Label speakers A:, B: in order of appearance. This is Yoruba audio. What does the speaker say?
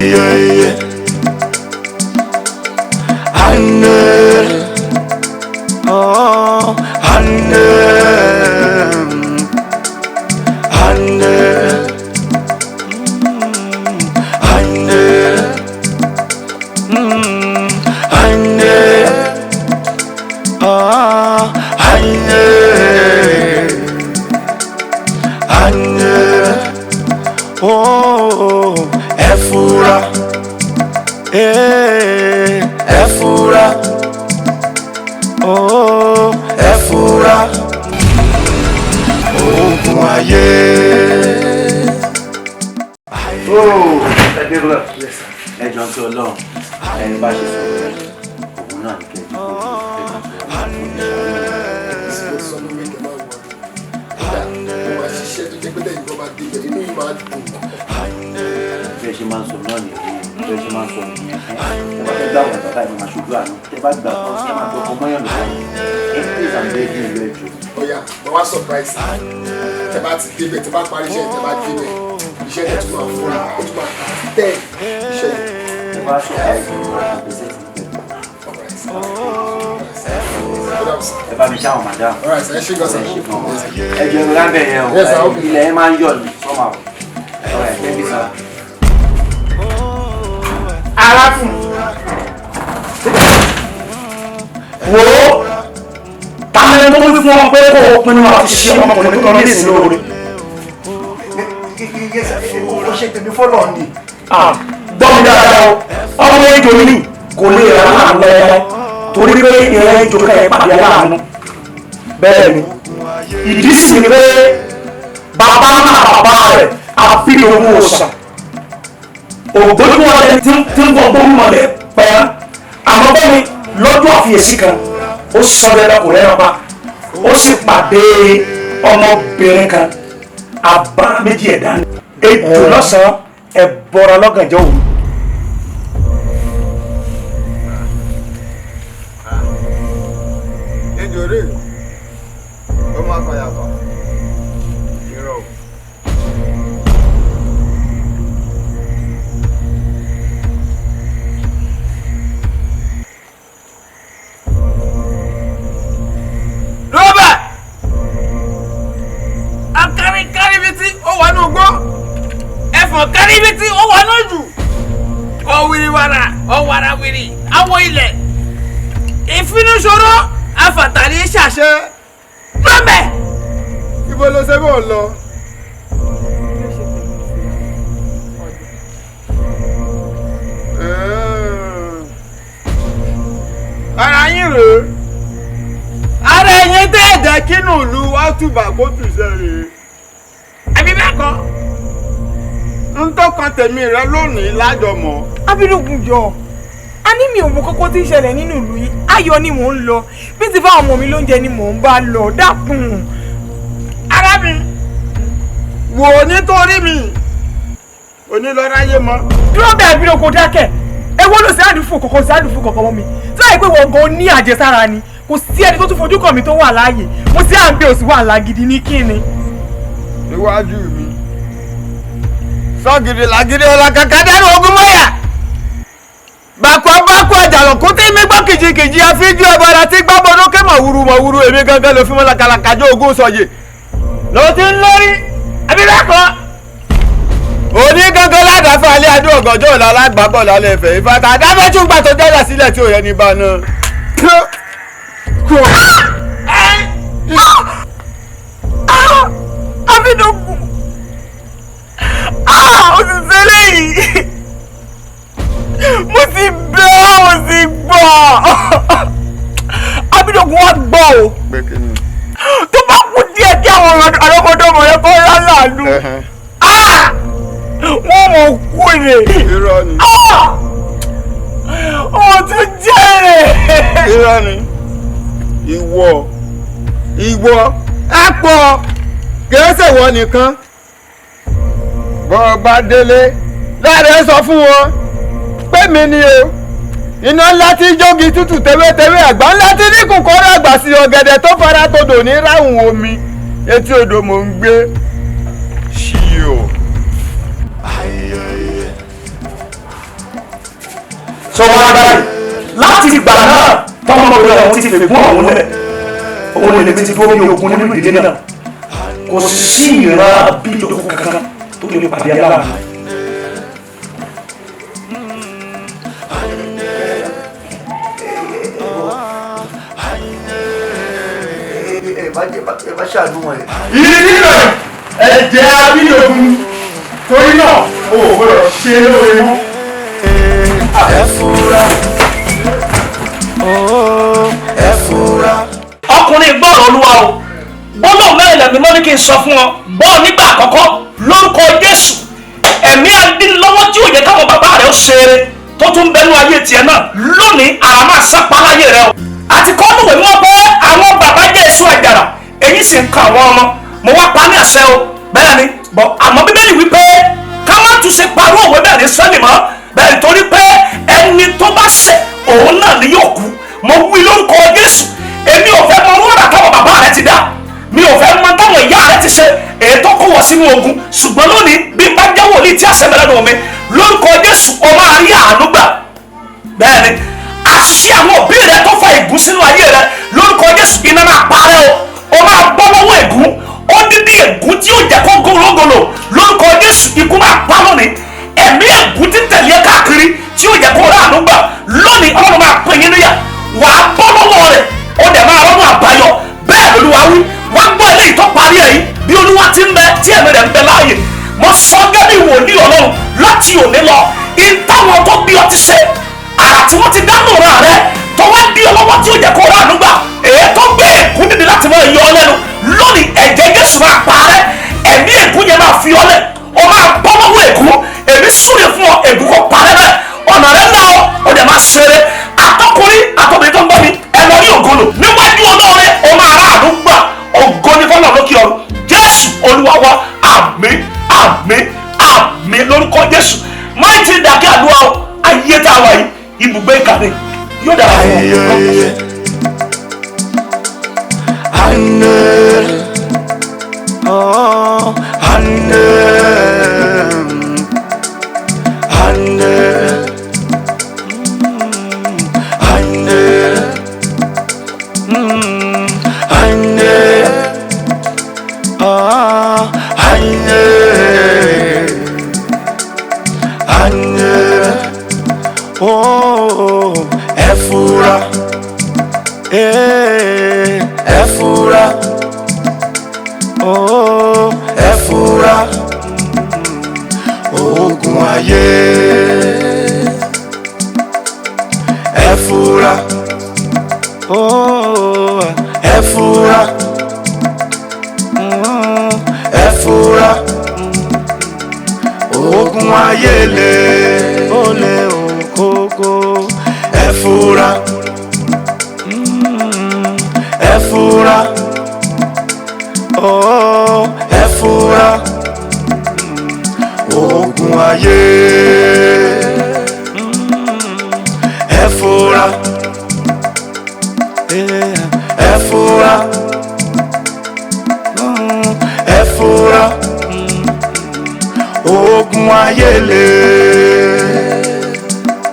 A: Yeah. Anne, oh, Anne, Anne, Anne, Anne, ah, Anne, Anne, oh, ẹ fura, ẹ fura, oh, ẹ fura, ogun ayé.
B: Ẹ dé lọ. Ẹ jọ ń tó Ọlọ́run, ẹni bá ṣe sọ̀rọ̀ òun náà ní kẹ́ẹ̀dì kó
C: Ó sọ lórí ẹ̀kẹ́ máa wọ̀ ọ́ mo máa ṣiṣẹ́ tó jẹ́ pé lẹ́yìn tó bá débẹ̀ inú yìí máa dùn.
B: Bí ẹ ṣe máa ń sọ náà nìyẹn, bí ẹ ṣe máa ń sọ nìyẹn. Ẹ bá fẹ́ gbà wọ́n bàbá ẹ máa ṣojú àánú, tẹ bá gbà tán ẹ máa tọkọ mọ́yàn lọ́wọ́. Ẹ please, I'm begging you, ẹ jọ̀ọ́.
C: Ọ̀yà mo wá surprise, tẹ bá ti débẹ̀, tẹ bá parí iṣẹ́, tẹ bá débẹ̀, iṣẹ́ tẹ tún máa fúnra ó tún máa kà tẹ́ iṣẹ́ yẹn.
B: Ẹ bá surprise mi, máa compensate mi pẹ̀lú. Ẹ bá mi ṣáwọn madam.
C: All right, sir. Ẹ ṣé gan, sir.
B: Ẹ ṣé gan. Ẹ jẹ́ ìrora bẹ̀ yẹn o.
C: Yes, sir. Okay.
B: Ilẹ̀ ẹ máa ń yọ̀ ní somehow. All right, thank you, sir.
D: Arákùnrin, wo tàmílẹ̀ tó wí fún ọ pé kó o pinnu àti ṣe ọmọkùnrin tó lọ ní ìsìn lóore?
E: Ó ṣe tèmi fọlọ ni.
D: Gbọ́ mi dáadáa o, ọmọ ejò mi kò lè rà láàánú lẹ́yẹ torí pé ìrìn ejò ká ẹ̀ pàdé aláàánú. Bẹ́ẹ̀ ni, ìdí sì ni pé bàbá ńlá bàbá rẹ̀ àbílẹ̀ owó ọ̀sà ògbójú ọdẹ tí ń bọ̀ gbóhùn mọ̀lẹ́ pẹ́. Àmọ́ bẹ́ẹ̀ ni, lọ́jọ́ àfiyèsí kan, ó sọ dandan kò rẹ́ran pa, ó sì pàdé ọmọbìnrin kan, àbá méjì ẹ̀dá ni, ejò lọ́sàn-án, ẹ̀bọra lọ́gànjọ́ òru.
F: Ejò rè ó máa fàyàfà irọ́ o.
G: Rọ́bà akari kárìbìtì ó wà ní ugbó, ẹ̀fọ̀n kárìbìtì ó wà ní òjù, ọ̀wìrìwàrà ọ̀wàràwìrì awọ ilẹ̀ ìfinúṣòro afàtàrí ṣàṣẹ lọ́bẹ̀.
F: Ibo ló ṣe bó lọ? Ara yín rèé, ara ẹ̀yin tẹ́ ẹ̀jẹ̀ kínú ìlú wa túbà kó tù sẹ́ rèé.
G: Àbí bẹ́ẹ̀ kọ́?
F: Ń tọ́kan tèmi rẹ lónìí lájọmọ́.
H: Abídógún jọ, a ní mi ò mọ kókó tí ń ṣẹlẹ̀ nínú ìlú yìí. Ayọ̀ ni mò ń lọ, bí ti fáwọn ọmọ mi lóúnjẹ ni mò ń bá lọ. Dákun.
F: Arábìnrin, wò ó, nítorí mi onílọ́ráyé mọ́.
H: Dúró bẹ́ẹ̀, Abídógún, dákẹ́. Èwo ló sí àdúfò kọ̀ọ̀kan, sí àdúfò kọ̀ọ̀kan mọ́ mi tí láì pé wọ́n gan ní àjẹsára ni? Kò sí ẹni tó tún fojú kàn mí tó wà láàyè. Mo sí à ń bẹ òsì wà lágidi ní kíni.
F: Níwájú mi sọ́gìrì làgìrì ọ̀la kàkà dẹ́rù ogun mọ́yà bàkọ́ bákọ́ àjàlọ̀kú tí mi gbọ́ kìjìkìjì àfíjú ẹ̀bọra tí gbábọ́ lókè mọ̀wúrú mọ̀wúrú. Èmi gangan ló fi mọ́ làkàlàkàjọ ogun sọ̀yè ló ti ń lórí. Àbí bẹ́ẹ̀ kọ́? Òní gangan ládàáfà alẹ́ adó ọ̀gànjọ́ ọ̀la alágbàbọ̀ lálẹ́ ẹ̀fẹ̀ ìfàtà àdáfẹ́tùgbà tó jẹ́jà sílẹ̀ tí ò yẹ ní bá náà.
H: Abídógún, ó sì ṣe léyìí. Mo ti bẹ̀ ọ́, ó sì gbọ́. Abídógún, wá gbọ́ o, tó bá kú díẹ̀ kí àwọn àrọ́mọdọ́mọ rẹ kọ́ lálàánú, wọ́n mọ̀ kú rè.
F: Irọ́ ni.
H: Ó tún jẹ́rè.
F: Irọ́ ni. Ìwọ, ìwọ ẹ pọ̀, kìí ṣèwọ nìkan. Bọ́ ọ bá délé láàrin, sọ fún wọn pé mi ni o. Iná ńlá tí jógi tútù tewétewé, àgbà ńlá tí ní kòkòrò àgbà sí ọ̀gẹ̀dẹ̀ tó fara todò ní ráhùn omi. Etí odò mò ń gbé ṣí o.
D: wá báyìí. Láti ìgbà náà tọmọbìnrin ọ̀hún ti fègún ọ̀hún lẹ̀, òun lè ti dúró bí ogun nínú ìdílé náà. Kò sí ìran abídógún kankan tó lè pàdé aláàánú.
E: Ẹ bá ṣàánú wọn.
F: Ìrírí rẹ̀ ẹ̀jẹ̀ abídógún, torí náà o ò gbọdọ̀ ṣe lóore mọ́.
A: Ẹ fura, ẹ fura.
D: Ọkùnrin gbọ́rọ̀ Olúwa o, gbọ́dọ̀ mẹ́rin lẹ̀mí mọ́ ní kí n sọ fún ọ. Gbọ́ nígbà àkọ́kọ́ lórúkọ Jésù, ẹ̀mí adínlọ́wọ́ tí ò yẹ káwọn bàbá rẹ̀ ó ṣe eré tó tún bẹnu ayé tiẹ̀ náà lónìí, àrà máa sápá láyé rẹ o. Àti kọ́ lówe mọ́ pé àwọn bàbá jẹ́ èso àjàrà, èyí sì ń kan àwọn ọmọ. Mo wá pa ní àṣẹ o, bẹ́ẹ̀ ni bọ̀ àmọ́ Bíbélì wípé ká má tún ṣe parọ́ òwe bẹ́ẹ̀ ní sọ́ọ̀nì mọ́, bẹ́ẹ̀ torí pé ẹni tó bá ṣẹ̀ òun náà ni yóò kú. Mo wí lórúkọ Jésù, èmi ò fẹ́ mọ wúrà táwọn bàbá rẹ ti dá, mi ò fẹ́ mọ táwọn ìyá rẹ ti ṣe èyí tó kó wọ sínú ogun. Ṣùgbọ́n lónìí bí n bá jẹ́ wòlíì tí àṣẹ bẹ̀rẹ̀ nù mí, lórúkọ Jésù o máa rí àánú gbà. Bẹ́ẹ̀ ni àṣìṣe àwọn òbí rẹ tó fa ègún sínú ayé rẹ, lórúkọ Jésù iná máa parẹ́ o, o máa bọ́ lọ́wọ́ ègún. Ó dídí ègún tí yóò jẹ́ kó górógolo, lórúkọ Jésù ikú máa pa lónìí. Ẹ̀mí ègún tí ń tẹ̀lé káàkiri tí yóò jẹ́ kó ráàánú gbà lónìí, Ọlọ́run máa pín yín níyà, wàá bọ́ lọ́wọ́ rẹ̀, ó dẹ̀ máa rọ́nà àbáyọ. Bẹ́ẹ̀ lolúwa wí. Wá gbọ́ eléyìí tó parí ẹ̀ yìí, bí Olúwa ti ń bẹ tí ẹ̀mí rẹ̀ ń bẹ láàyè, mo sọ gẹ́gẹ́ wòlíì Ọlọ́run láti òní lọ, ìtàwọn tó bí ọ ti ṣe àrà tí wọ́n ti dánù ràn rẹ tó wá dí ọlọ́wọ́ tí ó jẹ́ kó ráàánú gbà, èyí tó gbé ègún dìde láti máa yọ ọ lẹ́nu lónìí, ẹ̀jẹ̀ Jésù máa parẹ́, ẹ̀mí ègún yẹn máa fi ọ lẹ̀, ọ máa bọ́ lọ́wọ́ ègún. Èmi súre fún ọ, ègún kò parẹ́ bẹ́ẹ̀, ọ̀nà rẹ náà ó dẹ̀ máa ṣeré. Àtọkùnrin àtọbìnrin tó ń gbọ́ mi, ẹ lọ rí ògolo níwájú Olóore, ó máa ráàánú gbà. Ògo ní fọlọ́ lókè ọ̀run. Jésù Olúwa wa, àmín àmín àmín lórúkọ Jésù. Máì ti dàkẹ́ àdúrà o, ayé tá a wà yìí ibùgbé ìkànnì yóò dára fún ọ.
A: Ẹ fura, ẹ fura, ẹ fura, ogun ayé. Ẹ fura, ẹ fura, ẹ fura, ogun ayé le, ó le òkókó. Ẹ fura, ẹ fura, ẹ fura, ogun ayé. Ẹ fura, ẹ fura, ẹ fura, ogun ayé le.